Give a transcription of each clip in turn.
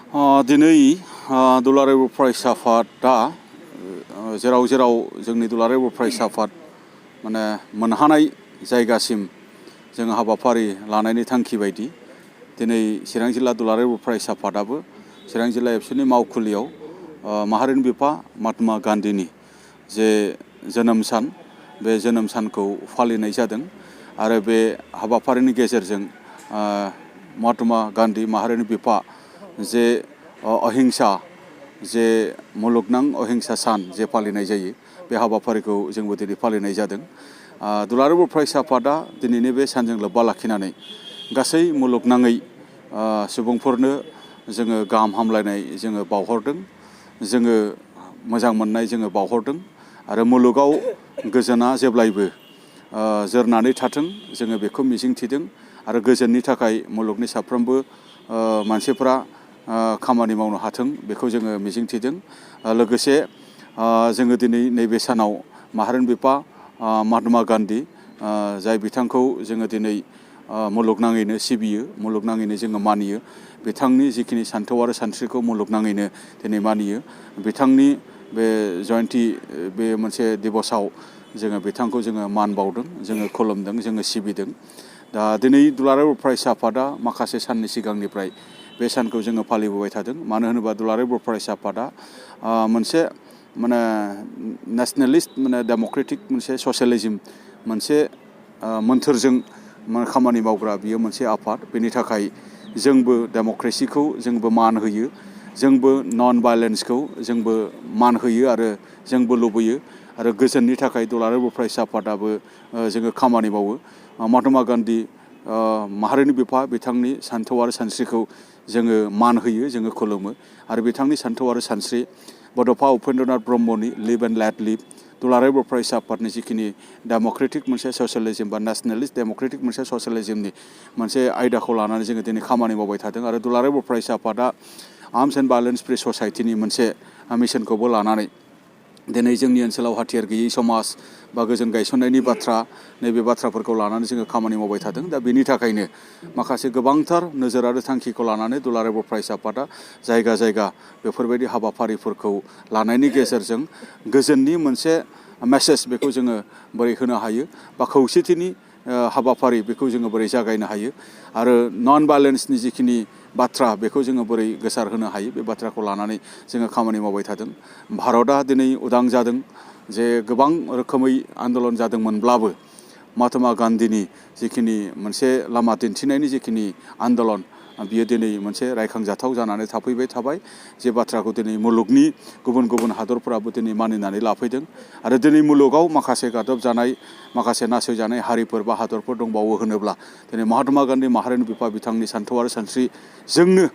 दिनै दुलाराय बर' फरायसा आफादा जेराव जेराव जोंनि दुलाराय बर' फरायसा आफाद माने मोनहानाय जायगासिम जोङो हाबाफारि लानायनि थांखि बायदि दिनै चिरां जिल्ला दुलाराय बर' फरायसा आफादाबो चिरां जिल्ला एबसुनि मावखुलियाव माहारिनि बिफा महात्मा गान्धीनि जे जोनोम सान बे जोनोम सानखौ फालिनाय जादों आरो बे हाबाफारिनि गेजेरजों महात्मा गान्धी माहारिनि बिफा जे अहिंसा जे मुलुगनां अहिंसा सान जे फालिनाय जायो बे हाबाफारिखौ जोंबो दिनै फालिनाय जादों। दुलाराय बर' फरायसा आफादा दिनैनि बे सानजों लोब्बा लाखिनानै गासै मुलुगनाङै सुबुंफोरनो जोङो गाहाम हामलायनाय जोङो बावहरदों, जोङो मोजां मोननाय जोङो बावहरदों आरो मुलुगाव गोजोना जेब्लायबो जोरनानै थाथों जोङो बेखौ मिजिंथिदों आरो गोजोननि थाखाय मुलुगनि साफ्रोमबो मानसिफोरा खामानि मावनो हाथों बेखौ जोङो मिजिंथिदों। लोगोसे जोङो दिनै नैबे सानाव माहारिनि बिफा महात्मा गान्धी जाय बिथांखौ जोङो दिनै मुलुगनाङैनो सिबियो, मुलुगनाङैनो जोङो मानियो, बिथांनि जिखिनि सान्थौ आरो सानस्रिखौ मुलुगनाङैनो दिनै मानियो। बिथांनि बे जयन्ती बे मोनसे दिबसाव जोङो बिथांखौ जोङो मान बावदों, जोङो खुलुमदों, जोङो सिबिदों। दा दिनै दुलाराय बर' फरायसा आफादा माखासे साननि सिगांनिफ्राय बे सानखौ जोङो फालिबोबाय थादों। मानो होनोबा दुलाराय बर' फरायसा आफादा मोनसे माने नेसनेलिस्ट माने डेम'क्रेटिक मोनसे ससियेलिज्म मोनसे मोन्थोरजों खामानि मावग्रा बियो मोनसे आफाद। बेनि थाखाय जोंबो डेम'क्रेसिखौ जोंबो मान होयो, जोंबो नन भायलेन्सखौ जोंबो मान होयो आरो जोंबो लुबैयो आरो गोजोननि थाखाय दुलाराय बर' फरायसा आफादाबो जोङो खामानि मावो। महात्मा गान्धी माहारिनि बिफा बिथांनि सान्थौ आरो सानस्रिखौ जोङो मान होयो, जोङो खुलुमो आरो बिथांनि सान्थौ आरो सानस्रि बड'फा उपेन्द्रनाथ ब्रह्मनि लिभ एन्ड लेट लिभ, दुलाराय बर' फरायसा आफादनि जिखिनि डेम'क्रेटिक मोनसे ससियेलिज्म बा नेसनेलिस्ट डेम'क्रेटिक मोनसे ससियेलिज्मनि मोनसे आयदाखौ लानानै जोङो दिनै खामानि मावबाय थादों आरो दुलाराय बर' फरायसा आफादा आर्म्स एन्ड भायलेन्स फ्रि ससाइटिनि मोनसे मिशनखौबो लानानै दिनै जोंनि ओनसोलाव हाथियार गैयै समाज बा गोजोन गायसननायनि बाथ्रा नैबे बाथ्राफोरखौ लानानै जोङो खामानि मावबाय थादों। दा बेनि थाखायनो माखासे गोबांथार नोजोर आरो थांखिखौ लानानै दुलाराय बर' फरायसा आफादा जायगा जायगा बेफोरबायदि हाबाफारिफोरखौ लानायनि गेजेरजों गोजोननि मोनसे मेसेज बेखौ जोङो बोरै होनो हायो बा खौसेथिनि हाबाफारि बेखौ जोङो बोरै जागायनो हायो आरो नन भायलेन्सनि जिखिनि बाथ्रा बेखौ जोङो बोरै गोसारहोनो हायो बे बाथ्राखौ लानानै जोङो खामानि मावबाय थादों। भारतआ दिनै उदां जादों, जे गोबां रोखोमै आन्दलन जादोंमोनब्लाबो महात्मा गान्धीनि जिखिनि मोनसे लामा दिन्थिनायनि जिखिनि आन्दलन बियो दिनै मोनसे रायखांजाथाव जानानै थाफैबाय थाबाय, जे बाथ्राखौ दिनै मुलुगनि गुबुन गुबुन हादरफोराबो दिनै मानिनानै लाफैदों आरो दिनै मुलुगाव माखासे गादब जानाय, माखासे नासयजानाय हारिफोर बा हादरफोर दंबावो होनोब्ला दिनै महात्मा गान्धी माहारिनि बिफा बिथांनि सान्थौ आरो सानस्रिजोंनो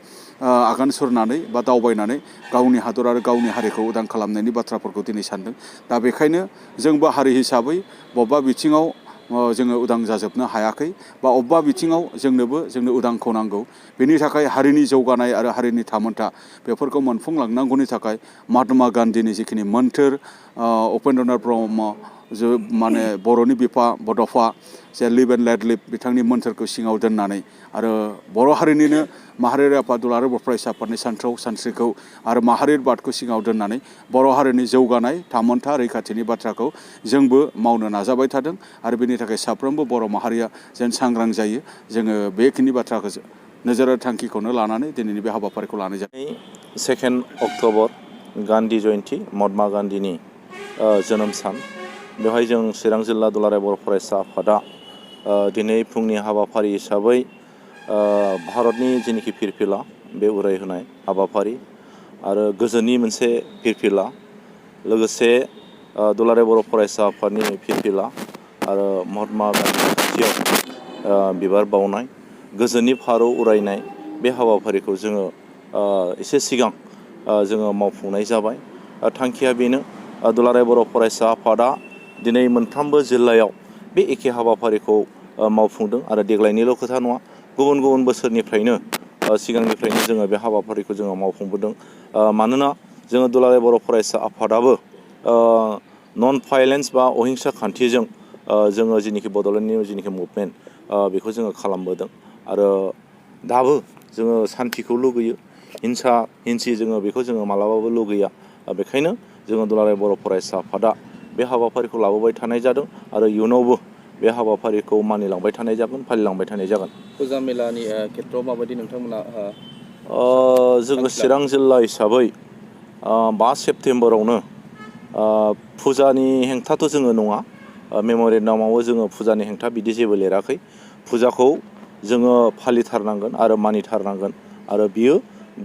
आगान सुरनानै बा दावबायनानै गावनि हादर आरो गावनि हारिखौ उदां खालामनायनि बाथ्राफोरखौ दिनै सानदों। दा बेखायनो जोंबो हारि हिसाबै बबेबा बिथिङाव जोङो उदां जाजोबनो हायाखै बा अबेबा बिथिङाव जोंनो उदांखौ नांगौ। बेनि थाखाय हारिनि जौगानाय आरो हारिनि थामोनथा बेफोरखौ मोनफुंलांनांगौनि थाखाय महात्मा गान्धीनि जिखिनि मोन्थोर, उपेन्द्रनाथ ब्रह्म जो माने बर'नि बिफा बड'फा जे लिभ एन्ड लेट लिभ बिथांनि मोन्थोरखौ सिङाव दोननानै आरो बर' हारिनिनो माहारियारि आफाद दुलाराय बर' फरायसा आफादनि सान्थौ सानस्रिखौ आरो माहारियारिबादखौ सिङाव दोननानै बर' हारिनि जौगानाय थामोनथा रैखाथिनि बाथ्राखौ जोंबो मावनो नाजाबाय थादों आरो बेनि थाखाय साफ्रोमबो बर' माहारिया जेन सांग्रां जायो, जोङो बेखिनि बाथ्राखौ नोजोर थांखिखौनो लानानै दिनैनि बे हाबाफारिखौ लानाय जादों। 2 अक्ट'बर गान्धी जयन्ती, महात्मा गान्धीनि जोनोम सान। बेवहाय जों चिरां जिल्ला दुलाराय बर' फरायसा आफादा दिनै फुंनि हाबाफारि हिसाबै भारतनि जेनिखि फिरफिला बे उरायहोनाय हाबाफारि आरो गोजोननि मोनसे फिरफिला, लोगोसे दुलाराय बर' फरायसा आफादनि फिरफिला आरो महात्मा गान्धी खाथियाव बिबार बावनाय, गोजोननि फारौ उरायनाय बे हाबाफारिखौ जोङो एसे सिगां जोङो मावफुंनाय जाबाय। थांखिया बेनो, दुलाराय बर' फरायसा आफादा दिनै मोनफ्रोमबो जिल्लायाव बे एखे हाबाफारिखौ मावफुंदों आरो देग्लायनिल' खोथा नङा, गुबुन गुबुन बोसोरनिफ्रायनो सिगांनिफ्रायनो जोङो बे हाबाफारिखौ जोङो मावफुंबोदों। मानोना जोङो दुलाराय बर' फरायसा आफादाबो नन भायलेन्स बा अहिंसा खान्थिजों जोङो जेनिखि बड'लेण्डनि जेनिखि मुभमेन्ट बेखौ जोङो खालामबोदों आरो दाबो जोङो सान्थिखौ लुगैयो, हिंसा हिंसि जोङो बेखौ जोङो मालाबाबो लुगैया। बेखायनो जोङो दुलाराय बर' फरायसा आफादा बे हाबाफारिखौ लाबोबाय थानाय जादों आरो इयुनावबो बे हाबाफारिखौ मानिलांबाय थानाय जागोन, फालिलांबाय थानाय जागोन। फुजा मेलानि खेथ्रआव माबायदि नोंथांमोना जोङो चिरां जिल्ला हिसाबै 5 सेप्तेम्बरावनो फुजानि हेंथाथ' जोङो नङा, मेम'रेन्डामावबो जोङो फुजानि हेंथा बिदि जेबो लिराखै। फुजाखौ जोङो फालिथारनांगोन आरो मानिथारनांगोन आरो बियो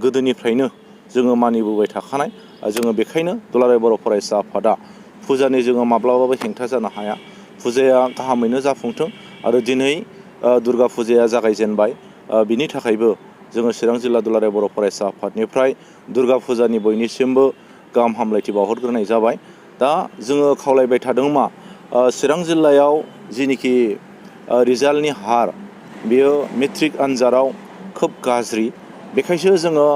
गोदोनिफ्रायनो जोङो मानिबोबाय थाखानाय। जोङो बेखायनो दुलाराय बर' फरायसा आफादा फुजानि जोङो माब्लाबाबो हेंथा जानो हाया। फुजाया गाहामैनो जाफुंथों आरो दिनै दुर्गा फुजाया जागायजेनबाय। बिनि थाखायबो जोङो चिरां जिल्ला दुलाराय बर' फरायसा आफादनिफ्राय दुर्गा फुजानि बयनिसिमबो गाहाम हामलायथि बावहरग्रोनाय जाबाय। दा जोङो खावलायबाय थादों मा चिरां जिल्लायाव जिनिखि रिजाल्टनि हार बेयो मेट्रिक आनजादाव खोब गाज्रि। बेखायसो जोङो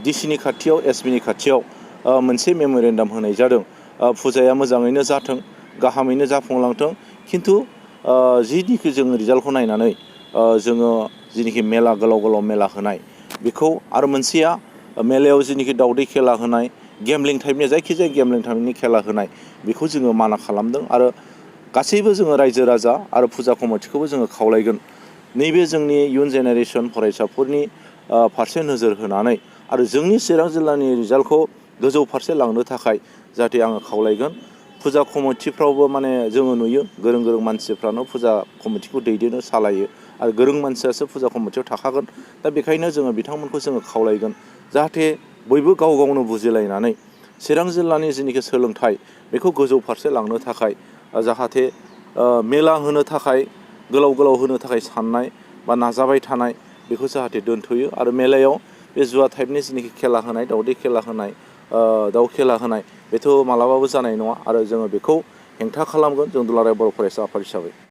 डिसिनि खाथियाव एसपिनि खाथियाव मोनसे मेम'रेन्डाम होनाय जादों। फुजाया मोजाङैनो जाथों, गाहामैनो जाफुंलांथों, खिन्थु जिनिखि जों रिजाल्टखौ नायनानै जोङो जिनिखि मेला गोलाव गोलाव मेला होनाय बेखौ आरो मोनसेया मेलायाव जिनिखि दावदै खेला होनाय, गेमलिं टाइपनि जायखिजाया गेमलिं टाइपनि खेला होनाय बेखौ जोङो माना खालामदों आरो गासैबो जोङो रायजो राजा आरो फुजा कमिटिखौबो जोङो खावलायगोन नैबे जोंनि इयुन जेनेरेसन फरायसाफोरनि फारसे नोजोर होनानै आरो जोंनि चिरां जिल्लानि रिजाल्टखौ गोजौ फारसे लांनो थाखाय जाहाथे आङो खावलायगोन। फुजा कमिटिफ्रावबो माने जोङो नुयो गोरों गोरों मानसिफ्रानो फुजा कमिटिखौ दैदेनो, सालायो आरो गोरों मानसियासो फुजा कमिटियाव थाखागोन। दा बेखायनो जोङो बिथांमोनखौ जोङो खावलायगोन जाहाथे बयबो गाव गावनो बुजिलायनानै चिरां जिल्लानि जिनिखि सोलोंथाइ बेखौ गोजौ फारसे लांनो थाखाय जाहाथे मेला होनो थाखाय गोलाव गोलाव होनो थाखाय साननाय बा नाजाबाय थानाय बेखौ जाहाथे दोनथ'यो आरो मेलायाव बे जुवा टाइपनि जिनिखि खेला होनाय, दावदै खेला होनाय, दाउ खेला होनाय बेथ' मालाबाबो जानाय नङा आरो जोङो बेखौ हेंथा खालामगोन जों दुलाराय बर' फरायसा आफाद हिसाबै।